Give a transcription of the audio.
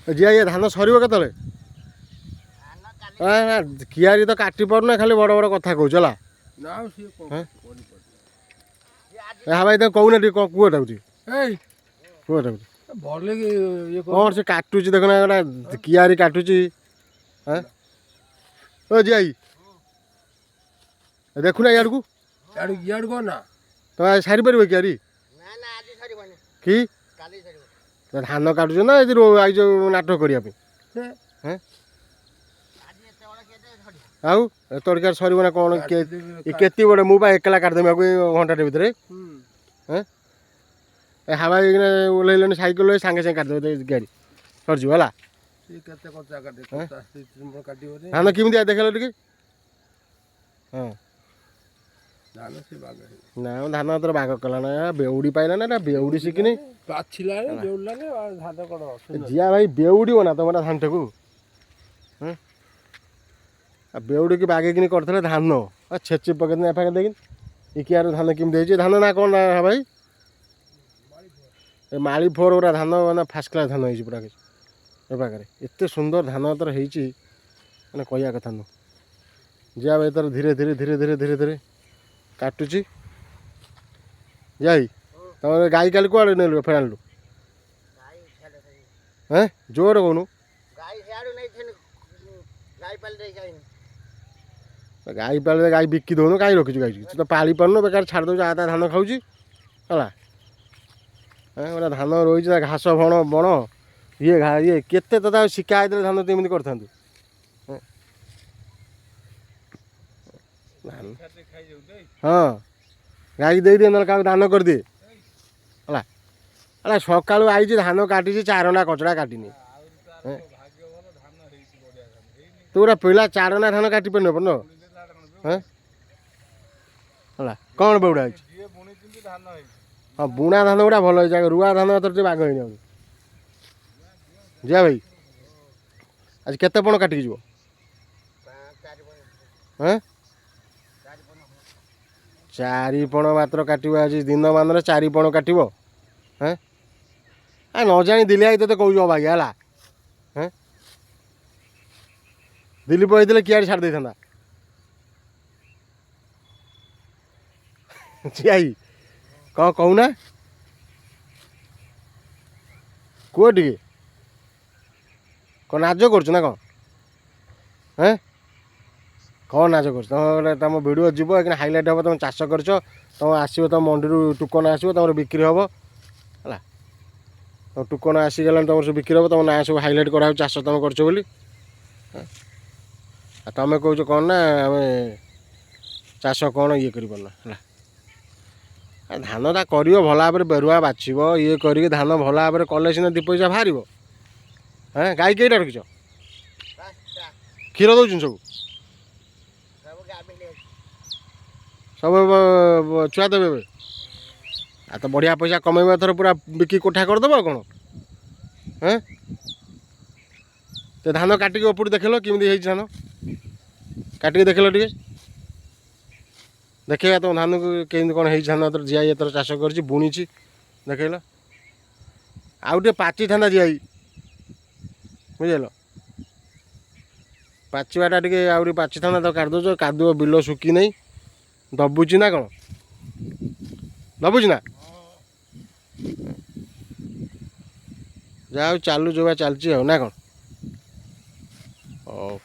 ଯିଆ ଇଏ ଧାନ ସରିବ କେତେବେଳେ? ନା, କିଆରି ତ କାଟି ପାରୁନା, ଖାଲି ବଡ଼ ବଡ଼ କଥା କହୁଛ ହେଲା। ନା, ସିଏ କଣ ହେଁ? କରିପାରିବ? ଏ ହଁ ଭାଇ, ତାକୁ କହୁନା ଟିକେ, କ'ଣ କୁହ ତାକୁ ଟିକେ। ଏଇ। କୁହ ତାକୁ। ଭଲ କି ଇଏ। କ'ଣ ସେ କାଟୁଛି ଦେଖୁନା, ଗୋଟେ କିଆରି କାଟୁଛି। ହଁ ଓ ଜିଆଇ, ଦେଖୁନା ଇଆଡ଼କୁ। ଇଆଡ଼ୁ ଇଆଡ଼ୁ କଣ ନା। ତମେ ଆଜି ସାରିପାରିବ କିଆରି? ନା, ଆଜି ସରିବନି। କି? କାଲି ସରିବ। ଧାନ କାଟୁଛ ନା ଏଠି ଆଇଛ ନାଟକ କରିବା ପାଇଁ? ସେ ହେଁ? ଆଜି ଏତେ ବଡ଼ କେତେ ସରିବ? ଆଉ ଏ ତଡ଼ିକାରେ ସରିବ ନା କ'ଣ? କାଟିଦେବି। ଏ କେତେ ବଡ଼, ମୁଁ ବା ଏକଲା କାଟିଦେବି ଆକୁ ଏଇ ଘଣ୍ଟାଟେ ଭିତରେ। ହେଁ, ଏ ହାୱା ହେଇକିନା ଓହ୍ଲେଇଲେଣି ସାଇକେଲ, ସାଙ୍ଗେ ସାଙ୍ଗେ କାଟିଦେବେ ଗାଡ଼ି, ସରିଯିବ ହେଲା। ସିଏ କେତେ କଞ୍ଚା କାଟେ? 50 ମଣ କାଟିବନି। ଧାନ କେମିତି ଦେଖିଲ ଟିକେ? ହଁ। ଧାନ ସେ ବାଗ ହେଇନି। ନା, ଧାନ ତୋର ବାଗ କଲା ନା, ବେଉଡ଼ି ପାଇଲା ନା, ଏଟା ବେଉଡ଼ି ଶିଖିନି। ପାଚିଲାଣି, ବେଉଡ଼ିଲାଣି ଆଉ ଧାନ କ'ଣ ସୁନ୍ଦର? ଜିଆ ଭାଇ, ବେଉଡ଼ିବ ନା ତମର ଧାନଟାକୁ? ହଁ, ଆଉ ବେଉଡ଼ିକି ବାଗେଇକିନି କରିଥିଲେ ଧାନ ଆଉ ଛେଚି ପକେଇଦେଲେ ଏଫାକେ ଦେଇକିନି। ଇକିଆର ଧାନ କେମିତି ହେଇଛି ଧାନ ନା କ'ଣ ନା ଭାଇ? ଏ ମାଳି ଫୋର ପୁରା ଧାନ, ମାନେ ଫାର୍ଷ୍ଟ କ୍ଲାସ୍ ଧାନ ହେଇଛି ପୁରା କିଛି ଏ ପାଖରେ। ଏତେ ସୁନ୍ଦର ଧାନ ଏଥର ହେଇଛି, ମାନେ କହିବା କଥା ନୁହଁ। ଜିଆ ଭାଇ ତାର ଧୀରେ ଧୀରେ ଧୀରେ ଧୀରେ ଧୀରେ ଧୀରେ କାଟୁଛି। ଯାଇ ତମର ଗାଈ କାଲି କୁଆଡ଼େ ନେଲୁ, ଫେର ଆଣିଲୁ? ଗାଈ ସିଆଡ଼େ। ହେଁ, ଜୋରେ କହୁନୁ। ଗାଈ ସିଆଡ଼ୁ ନେଇଥିନି, ଗାଈ ପାଳି ଦେଇକି ଆଇନି। ଗାଈ ପାଳିଲେ ଗାଈ ବିକି ଦଉନୁ, କାହିଁ ରଖିଛୁ ଗାଈ? ତୁ ତ ପାଳି ପାରୁନୁ, ବେକାର ଛାଡ଼ି ଦେଉଛୁ, ତା ଧାନ ଖାଉଛି ହେଲା। ହେଁ, ଗୋଟେ ଧାନ ରହିଛି ନା ଘାସ ବଣ ବଣ ଇଏ ଘା ଇଏ କେତେ ତୋତେ ଆଉ ଶିଖା ହେଇଥିଲେ ଧାନ ତୁ ଏମିତି କରିଥାନ୍ତୁ? ହେଁ? ଧାନ ହଁ, ଗାଈ ଦେଇଦିଏ, ନହେଲେ କାହାକୁ ଦାନ କରିଦିଏ ହେଲା। ହେଲା, ସକାଳୁ ଆଇଛି, ଧାନ କାଟିଛି, ଚାରଣା କଚଡ଼ା କାଟିନି। ହେଁ? ତୁ ଗୋଟେ ପିଲା, ଚାରଣା ଧାନ କାଟି ପାରୁନୁ ନା? ହେଁ, ହେଲା, କ'ଣ ବେଉଡ଼ା ହେଇଛି? ହଁ, ବୁଣା ଧାନ ଗୁଡ଼ା ଭଲ ହେଇଛି, ରୁଆ ଧାନ ଏଥର ଟିକେ ବାଗ ହେଇନି। ଆଉ ଯିବା ଭାଇ, ଆଜି କେତେ ପଣ କାଟିକି ଯିବ? 4 ପଣ। ହେଁ? 4 ପଣ। 4 ପଣ ମାତ୍ର କାଟିବ ଆଜି, ଦିନମାନରେ 4 ପଣ କାଟିବ? ହେଁ, ଆ ନ ଜାଣି ଦିଲ୍ଲୀ I ତୋତେ କହୁଛୁ ଅବାଗିଆ ହେଲା। ହେଁ, ଦିଲ୍ଲୀପ ହେଇଥିଲେ କିଆରି ଛାଡ଼ି ଦେଇଥାନ୍ତା। ଚିଆଇ, କ'ଣ କହୁନା, କୁହ ଟିକେ। କ'ଣ ନାଜ କରୁଛୁ ନା କ'ଣ? ହେଁ, କ'ଣ ନାଜ କରୁଛୁ? ତମ ଗୋଟେ ତମ ଭିଡ଼ିଓ ଯିବ ଏକିନା, ହାଇଲାଇଟ୍ ହେବ, ତମେ ଚାଷ କରିଛ, ତମ ଆସିବ, ତମ ମଣ୍ଡିରୁ ଟୁକନ ଆସିବ, ତମର ବିକ୍ରି ହେବ ହେଲା। ତମ ଟୁକନ ଆସିଗଲାଣି, ତମର ସବୁ ବିକ୍ରି ହେବ, ତମ ନାଁ ସବୁ ହାଇଲାଇଟ୍ କରାହେଉଛି, ଚାଷ ତମେ କରୁଛ ବୋଲି। ହେଁ? ଆଉ ତମେ କହୁଛ କ'ଣ ନା ଆମେ ଚାଷ କ'ଣ ଇଏ କରିପାରୁନା ହେଲା। ଆ ଧାନଟା କରିବ ଭଲ ଭାବରେ, ବେରୁଆ ବାଛିବ, ଇଏ କରିକି ଧାନ ଭଲ ଭାବରେ କଲେ ସିନା 2 ପଇସା ବାହାରିବ। ହେଁ, ଗାଈ କେଇଟା ରଖିଛ? 5ଟା। କ୍ଷୀର ଦେଉଛନ୍ତି ସବୁ? ସବୁ ଗାଭିଣୀ ଅଛି। ସବୁ ଛୁଆ ଦେବେ ଏବେ। ଆଉ ତ ବଢ଼ିଆ ପଇସା କମେଇବ ଏଥର, ପୁରା ବିକି କୋଠା କରିଦେବ ଆଉ କ'ଣ। ହେଁ, ସେ ଧାନ କାଟିକି ଉପରୁ ଦେଖିଲ, କେମିତି ହେଇଛି ଧାନ କାଟିକି ଦେଖିଲ ଟିକେ। ଦେଖେଇବା ତମ ଧାନକୁ, କେମିତି କ'ଣ ହେଇଛି ଧାନ ଏଥର। ଜିଆଇ ଏଥର ଚାଷ କରିଛି, ବୁଣିଛି, ଦେଖେଇଲ। ଆଉ ଟିକେ ପାଚିଥାନ୍ତା ଜିଆଇ, ବୁଝିଲ? ପାଚିବାଟା ଟିକେ ଆହୁରି ପାଚିଥାନ୍ତା ତ କାଟିଦେଉଛ। କାଦୁଅ ବିଲ ଶୁଖି ନାହିଁ, ଦବୁଛି ନା କ'ଣ? ଦବୁଛି ନା? ଯାହା ହଉ, ଚାଲୁ ଯୋଉ ଚାଲିଛି ଆଉ ନା କ'ଣ? ହଉ।